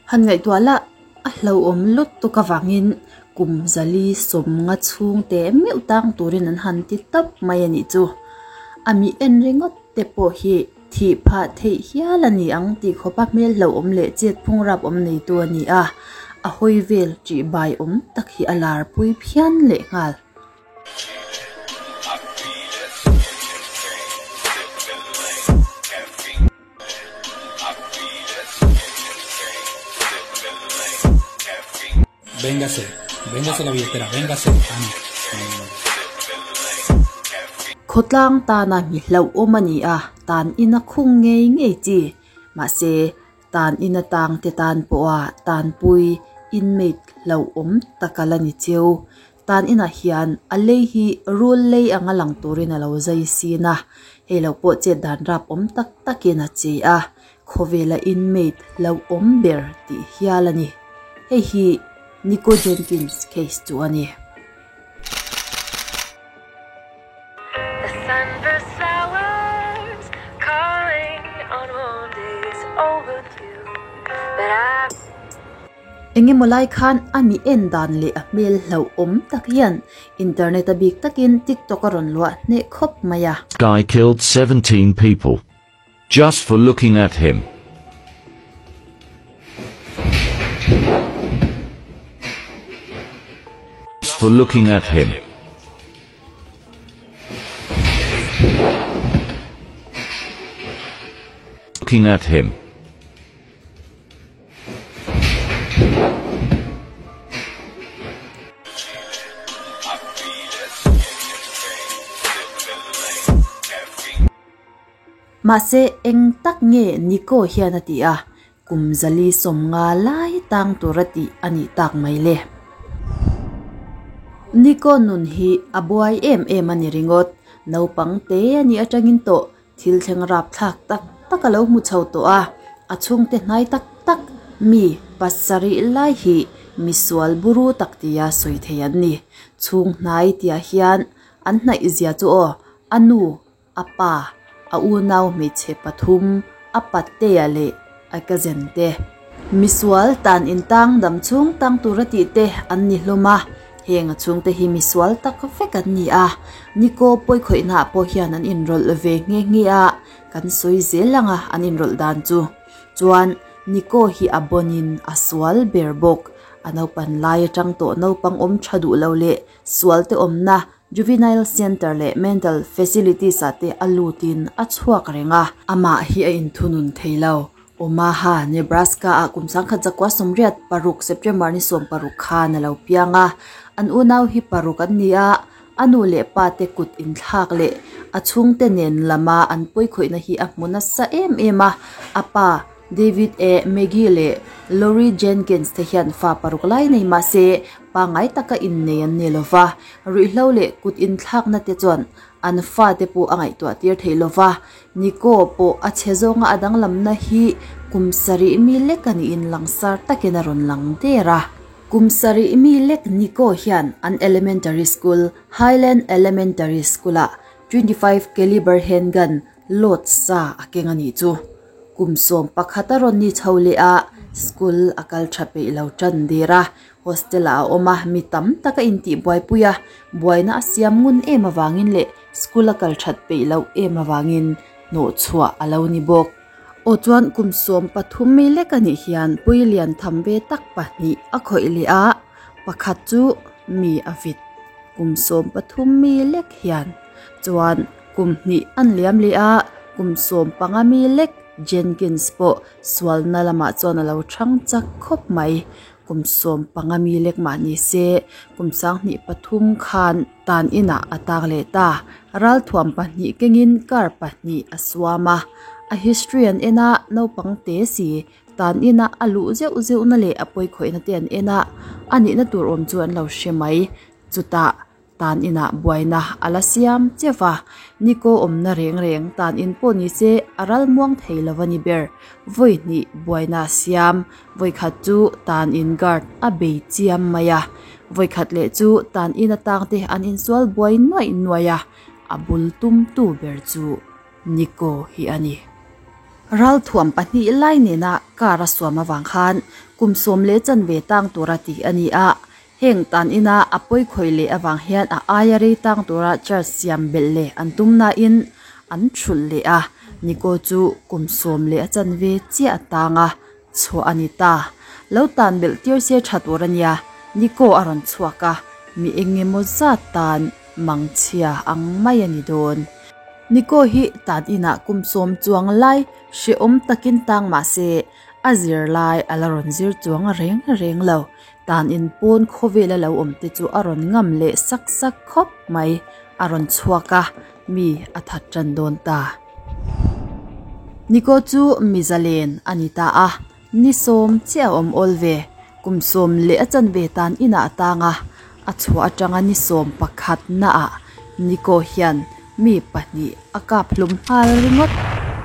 Han ngaihtuah lah a hlauhawm lutuk avangin kum 450 chhung teh meuh tang turin an han ti tawp mai a nih chu. A mi en ringawt te pawh hi thih phah theih hial a ni ang tih khawpa hmel hlauhawm leh chet phung rap awm neitu a ni a, a hawi vel ṭih bai awm tak hi a lar pui phian lehnghal. Véngase, véngase la billetera, véngase. Ah, no. Khawtlang tana mi hlauhawm a ni a, tan ina khung ngei ngei chi. Mahse, tan ina tang te tan pawha tanpui, inmate, hlauhawm tak a la ni cheu. Tan inah hian a lei hi rul lei anga lang turin a lo zai sin a, hei lo pawh chet dan rap awm tak takin a che a, khawvela inmate hlauhawm ber tih hial a ni. Hei hi Nikko Jenkins case chu a ni. Engemaw lai khan a mi en dan leh a hmel hlauhawm tak hian internet a bik takin TikTok a rawn luah hneh khawp mai a. Guy killed 17 people just for looking at him. For looking at him. Looking at him. Mahse, eng tak nge Nico hian a ti a, kum 450 lai tang tur a tih a nih tak mai le. Nico nun hi a buai em em a ni ringawt, naupang te a nih atangin tawh Thil thleng rapthlak tak tak a lo hmu chho tawh a, a chhungte hnai tak tak mi pasarih lai hi misual buru tak tia sawi thei an ni. Chhung hnai tia hian an hnaih zia chu aw, a nu, a pa, a unau hmeichhe pathum, a patea leh a cousin te. Misual tan intang dam chhung tang tura tih te an ni hlawm a. Heng a chhungte hi misual tak vek an ni a, Nico pawikhawihnaah pawh hian an inrawlh ve nghe nghe a, kan sawi zel ang a an inrawlh dan chu. Chuan Nico hi a bawnin a sual ber bawk. A naupan lai atang tawh naupang awm tha duh lo leh sual te awmna Juvenile Centre leh Mental Facilities ah te a lutin a chhuak reng a. Amah hi a inthunun thei lo. Omaha, Nebraska-ah kum 1986 September ni 16 khan a lo piang a. An unau hi paruk an ni a, a nu leh pa te kut inthlak leh a chhungte nen lama an pawikhawihna hi a hmu nasa em em a. A pa, David A. Magee leh Lori Jenkins te hian fa paruk lai nei mah se, pangngai taka innei an ni lo va. Ruihhlo leh kut inthlakna te chuan an fate pawh a ngaihtuah tir thei lo va. Nico pawh a chhe zawnga a danglamna hi kum sarih mi lek a niin langsar takin a rawn lang der a. Kum sarih mi lek Nico hian an elementary school, Highland Elementary School-ah 25 caliber handgun load sa a keng a nih chu. Kum 11 a rawn ni chho leh a, school a kal tha peih lo tan der a. Hostel-ah a awm a, mi tam tak a intih buaipui a, buaina a siam ngun em avangin leh school a kal that peih loh em avangin hnawh chhuah a lo ni bawk. Aw chuan kum 13 mi lek a nih hian pui lian tham ve tak pahnih a khawih leh a, pakhat chu mi a vit. Kum 13 mi lek hian chuan kum hnih an liam leh a, kum 15 mi lek Jenkins pawh sualna lamah chuan a lo thang chak khawp mai. Kum 15 mi lek mah ni se, kum 2003 khan tan inah a tak leh ta. Ralthuam pahnih kengin car pahnih a suam a. A history an en a, naupang te si tan inah a luh zeuh zeuh na leh a pawikhawihna te an en a, a nihna tur awm chu an lo hre mai. Chutah Tan inah buaina a la siam cheu a, Nico awmna reng reng tan in pawh ni se a ral muang thei lo a ni ber. Vawi hnih buaina a siam, vawi khat chu tan in guard a bei chiam mai a, vawi khat leh chu tan in atang te an insual buai nuaih nuaih a, a bul tum tu ber chu Nico hi a ni. Ralthuam pahnih lai nena car a suam avang khan kum 10 15 tang tura tih a ni a, heng tan ina a pawi khawih leh avang hian a aia rei tang tura charge siam belh leh an tum nain an thulh leh a, Nico chu kum 10 15 chiah a tang a, chhuah a ni ta. Lo tan belh tir se tha tur a nia, Nico a rawn chhuak a, mi eng emaw zat tan mangchhia ang mai a ni dawn. Nico hi tan inah kum 10 chuang lai hrehawm takin tang mah se a zir lai a la rawn zir chuang reng reng lo. Tan in pawn khawvel a lo awm te chu a rawn ngam leh sak sak khawp mai. A rawn chhuak a, mi a that tan dawn ta. Nico chu mi zalen a ni ta a, ni 10 chiah a awm awl ve. Kum 10 15 tan inah a tang a, a chhuah atanga ni 11 naah Nico hian mi pahnih a kap hlum nghal ringawt.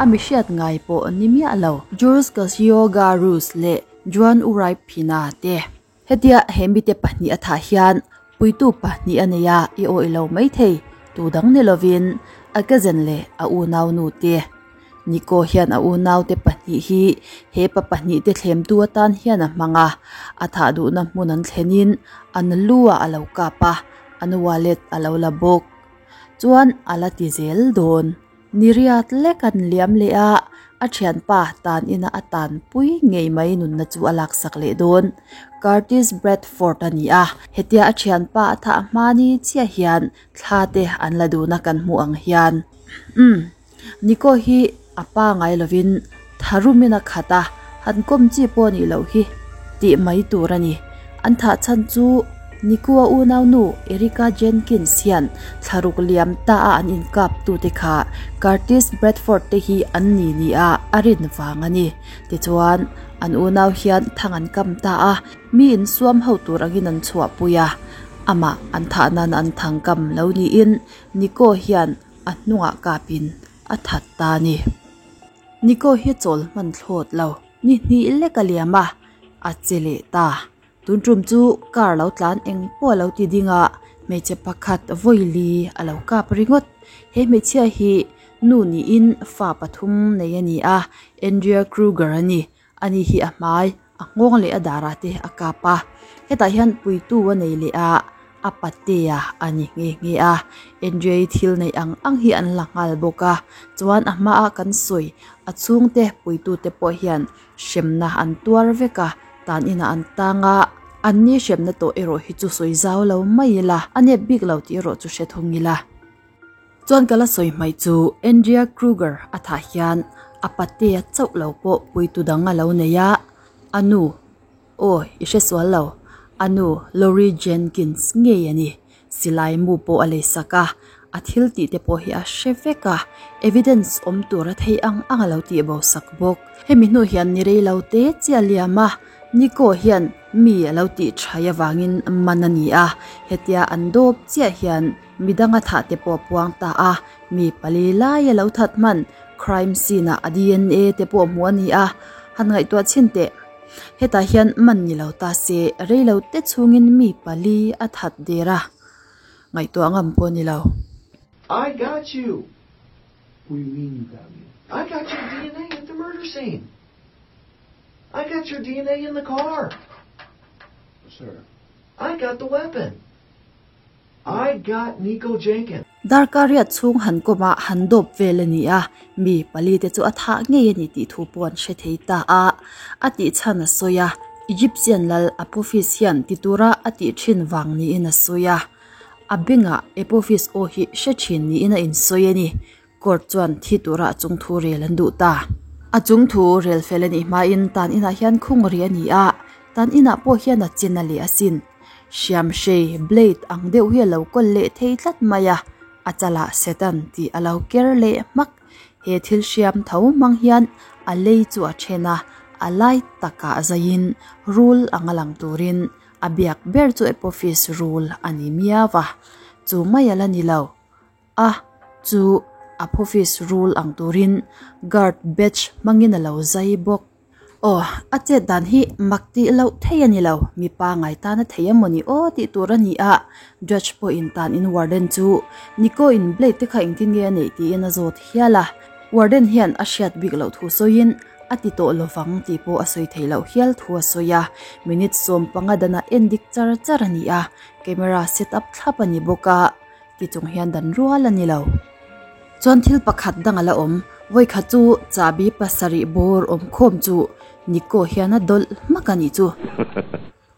A mi hriat ngai pawh ni miah lo. Jules Casio-Garus leh Juan Uribe Pina te. Hetia he mite pahnih a thah hian puitu pahnih a nei a, i awih lo maithei tu dang ni lovin a cousin leh a unau nu te. Nico hian a unau te pahnih hi he pa pahnih te thlemtu atan hian a hmang a, a thah duhna hmun an thlenin an lu ah a lo kap a, an wallet a lo la bawk. Chuan a la ti zel dawn. Ni riat lek an liam leh a, a thianpa tan ina a tanpui ngei mai nunna chu a laksak leh dawn. Curtis Bradford a ni a, hetia a thianpa a thah hma ni chiah hian thla te an la dun a kan hmuh ang hian. Umm, Nico hi a pa ngai lovin tharumin a khat a, han kawm chi pawh nih loh hi tih mai tur a ni. An thah chhan chu Nico-a unau nu Erica Jenkins hian thlaruk liam ta a an inkap tute kha Curtis Bradford te hi an ni ni a a rin vang a ni. Tichuan, an unau hian thang an kam ta a, mi insuam ho tur angin an chhuahpui a, amah an thah nan an thang kam lo niin Nico hian a hnungah kapin a that ta a ni. Nico hi chawl hman thlawt lo, ni hnih lek a liam a, a che leh ta. Tun tum chu car lo tlan eng pawh a lo ti ding a, hmeichhe pakhat vawi li a lo kap ringawt. He hmeichhia hi nu niin fa pathum nei a ni a, Andrea Kruger a ni. Ani hi a hmai, a nghawng leh a darah te a kap a, hetah hian puitu a nei leh a, a patea a ni nghe nghe a. Andrea-i thil neih ang ang hi an la nghal bawk a, chuan a hmaah kan sawi a chhungte puitute pawh hian hremna an tuar vek a, tan inah an tang a, anni hremna tawh erawh hi chu sawi zau lo mai ila, a nep bik lo tih erawh chu hre thung ila. Chuan ka la sawi hmaih chu Andrea Kruger a thah hian a patea chauh lo pawh puitu dang a lo nei a, a nu, aw i hre sual lo, a nu Lori Jenkins ngei a ni. Silai mu pawh a lei sak a, a thil tih te pawh hi a hre vek a, evidence awm tur a thei ang ang a lo tih bo sak bawk. Hemi hnu hian ni rei lo te chiah liam a, Nico hian mi a lo tih thai avangin man a ni a, hetia an dawp chiah hian midang a thah te pawh a puang ta a, mi pali lai a lo that hman crime scene ah a DNA te pawh hmuh a ni a, han ngaihtuah chhin teh. Hetah hian man ni lo ta se rei lo te chhungin mi pali a that der a, ngaihtuah ngam pawh ni lo. I got you. What do you mean you got me? I got your DNA at the murder scene. I got your DNA in the car. Sir. I got the weapon. I got Nico Jenkins. Darkar riat chhung han kawm a, han dawp vel a ni a, mi pali te chu a thah ngei a ni tih thu pawh an hre thei ta a. A tih chhan a sawi a, Egyptian lal Apophis hian ti tura a tih thin vang niin a sawi a. A bengah Apophis aw hi hre thin niin a insawi a ni. Court chuan thi tura a chung thu rel an duh ta. A chung thu rel fel a nih hmain tan inah hian khung ri a ni a, tan inah pawh hian a chin a leh asin. Hriam hrei, blade, ang deuh hi a lo kawl leh thei tlat mai a, a chalah Satan tih a lo ker leh hmak. He thil hriam tho hmang hian a lei chu a then a, a lai takah zaiin rul ang a lang turin a biak ber chu Apophis rul a ni miau a, chu mai a la ni lo. A chu Apophis rul ang turin guard badge hmangin a lo zai bawk. Aw, a chet dan hi mak tih loh thei a ni lo, mipa ngai tan a thei a mawni aw tih tur a ni a, judge pawhin tan in warden chu Nico in blade te kha engtin nge a neih tiin a zawt hial a. Warden hian a hriat bik loh thu sawiin a ti tawh lovang tih pawh a sawi theih loh hial thu a sawi a. Minute 15 danah en dik char char a ni a, camera set up thlap a ni bawk a, ti chung hian dan rual a ni lo. Chuan thil pakhat dang a la awm, vawikhat chu chahbi pasarih bawr awm khawm chu Nico hian a dawlh hmak a nih chu.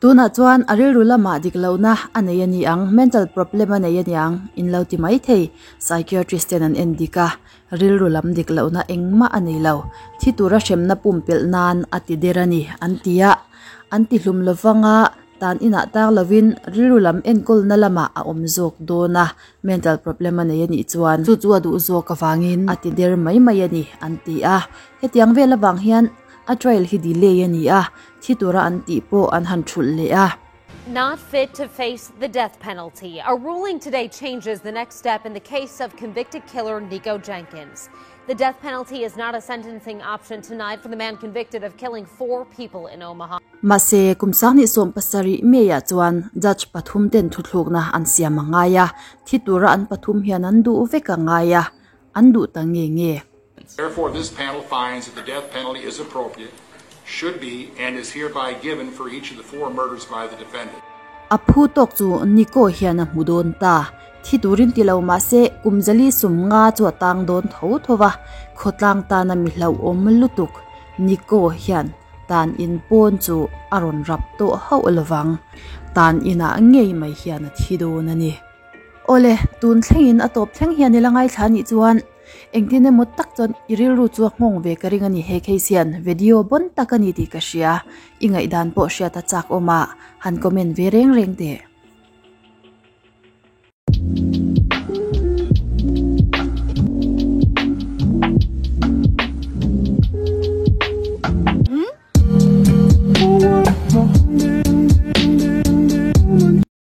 Tunah chuan a rilru lamah dik lohna a nei a ni ang, mental problem a nei a niang, in lo ti mai thei. Psychiatrist ten an en dik a, rilru lam dik lohna engmah a nei lo. Thi tura hremna pumpelh nan a ti der a ni, an ti a. An ti hlum lovang a, tan inah tang lovin rilru lam enkawlna lamah a awm zawk dawn a, mental problem a nei a nih chuan chu chu a duh zawk avangin a ti der mai mai a ni, an ti a. Hetiang vel avang hian a trial hi delay a ni a, Thi tura an tih pawh an han thulh leh a. Not fit to face the death penalty. A ruling today changes the next step in the case of convicted killer Nikko Jenkins. The death penalty is not a sentencing option tonight for the man convicted of killing four people in Omaha. Mahse, kum 2017 May-ah chuan judge pathum ten thuthlukna an siam a ngai a, thi tura an pathum hian an duh vek a ngai a, an duh ta nge nge. Therefore, this panel finds that the death penalty is appropriate, should be, and is hereby given for each of the four murders by the defendant. A phu tawk chu Nico hian a hmu dawn ta. Thi turin ti lo mah se, kum zali sum nga chu a tang dawn tho tho va, khawtlang tana mi hlauhawm lutuk Nico hian tan in pawn chu a rawn rap tawh hauh lovang. Tan inah ngei mai hian a thi dawn a ni. Awle, tun thlengin a tawp thleng hian i la ngaithla anih chuan engtin emaw tak chuan i rilru chu a nghawng ve ka ring a ni he case hian video bawn tak a ni tih ka hria, i ngaihdan pawh hriat a chak awm a, han comment ve reng reng teh.